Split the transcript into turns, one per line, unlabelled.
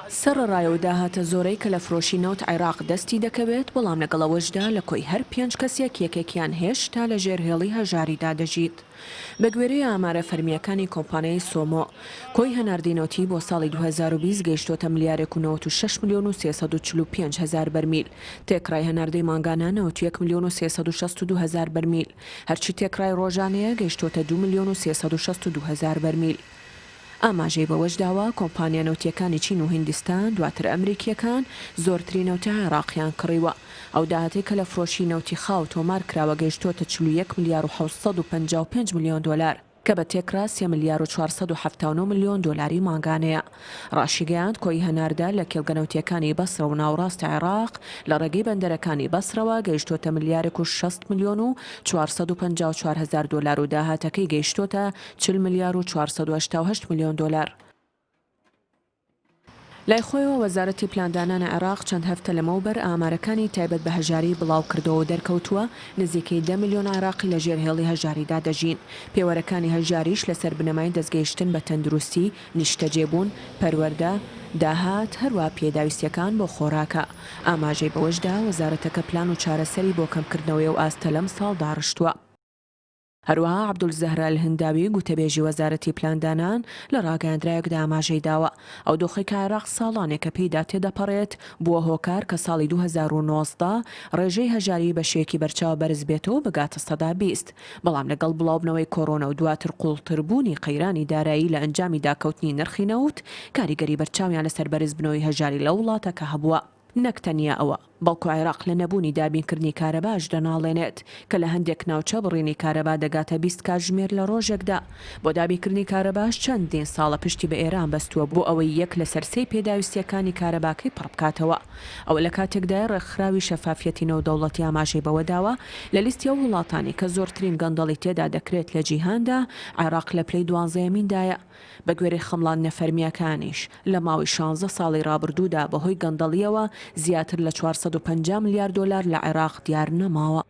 سەڕەڕای ئەو داهاتە زۆرەی کە لە فرۆشی نەوت عێراق دەستی دەکەوێت، بەڵام لەگەڵ ئەوەشدا لە کۆی هەر پێنج کەسێک یەکێکیان هێشتا لە ژێر هێڵی هەژاریدا دەژیت. بەگوێرەی ئامارە فەرمییەکانی کۆمپانیای سۆمۆ، کۆی هەناردەی نەوتی بۆ ساڵی 2020 گەیشتۆتە ملیارێک و 96 ملیۆن و 345 هەزار بەرمیل، تێکڕای هەناردەی مانگانە 91 ملیۆن و 362 هەزار بەرمیل، هەرچی تێکڕای ڕۆژانەیە گەیشتۆتە دوو ملیۆن و 362 هەزار بەرمیل. ئاماژەی بەوەشداوە، کۆمپانیا نەوتییەکانی چین و هیندستان، دواتر ئەمریکییەکان، زۆرترین نەوتی عێراقیان کڕیوە. ئەو داهاتەی کە لە فرۆشی نەوتی خاو تۆمارکراوە گەیشتۆتە 41 ملیار و 755 ملیۆن دۆلار، کە بە تێکڕا سێ ملیار و 479 ملیۆن دۆلاری مانگانەیە. ڕاشیگەیاند، کۆی هەناردە لە کێڵگە نەوتییەکانی بەسرە و ناوەڕاستی عێراق لە ڕێگەی بەندەرەکانی بەسرەوە گەیشتۆتە ملیارێک و 60 ملیۆن و 454 هەزار دۆلار و داهاتەکەی گەیشتۆتە 40 ملیار و 488 ملیۆن دۆلار. لای خۆیەوە وەزارەتی پلاندانانی عێراق چەند هەفتە لەمەوبەر ئامارەکانی تایبەت بە هەژاریی بڵاوکردەوە و دەرکەوتووە نزیکەی دە ملیۆن عێراقی لە ژێر هێڵی هەژاریدا دەژین. پێوەرەکانی هەژاریش لەسەر بنەمای دەستگەیشتن بە تەندروستی، نیشتەجێبوون، پەروەردە، داهات، هەروەها پێداویستییەکان بۆ خۆراکە. ئاماژەی بەوەشدا، وەزارەتەکە پلان و چارەسەری بۆ کەمکردنەوەی ئەو ئاستە لەمساڵ داڕشتووە. هەروەها عەبدولزەهرە ئەلهنداوی گوتەبێژی وەزارەتی پلاندانان لە ڕاگەیاندراوێکدا ئاماژەی داوە، ئەو دۆخەی کە عێراق ساڵانێکە پێیدا تێدەپەڕێت، بووە هۆکار کە ساڵی 2019 ڕێژەی هەژاریی بە شێوەیەکی بەرچاو بەرز بێتەوە و بگاتە 20%، بەڵام لەگەڵ بڵاوبنەوەی کۆرۆنا و دواتر قووڵتربوونی قەیرانی دارایی لە ئەنجامی داکەوتنی نرخی نەوت، کاریگەری بەرچاویان لەسەر بەرزبنەوەی هەژاری لە وڵاتەکە هەبووە. نەک تەنیا ئەوە، بەڵکو عێراق لە نەبوونی دابینکردنی کارەباش دەناڵێنێت، کە لە هەندێک ناوچە بڕینی کارەبا دەگاتە 20 کاتژمێر لە ڕۆژێکدا. بۆ دابینکردنی کارەباش چەندین ساڵە پشتی بە ئێران بەستووە بۆ ئەوەی یەک لەسەر سێی پێداویستییەکانی کارەباکەی پڕ بکاتەوە. ئەوە لە کاتێکدایە ڕێکخراوی شەفافیەتی نێودەوڵەتی ئاماژەی بەوەداوە، لە لیستی ئەو وڵاتانەی کە زۆرترین گەندەڵی تێدا دەکرێت لە جیهاندا، عێراق لە پلەی دوانزەیەمیندایە. بەگوێرەی خەمڵاندنە فەرمییەکانیش، لە ماوەی شانزە ساڵی ڕابردوودا بەهۆی گەندەڵییەوە زیاتر لە 450 ملیار دۆلار لە عێراق دیار نەماوە.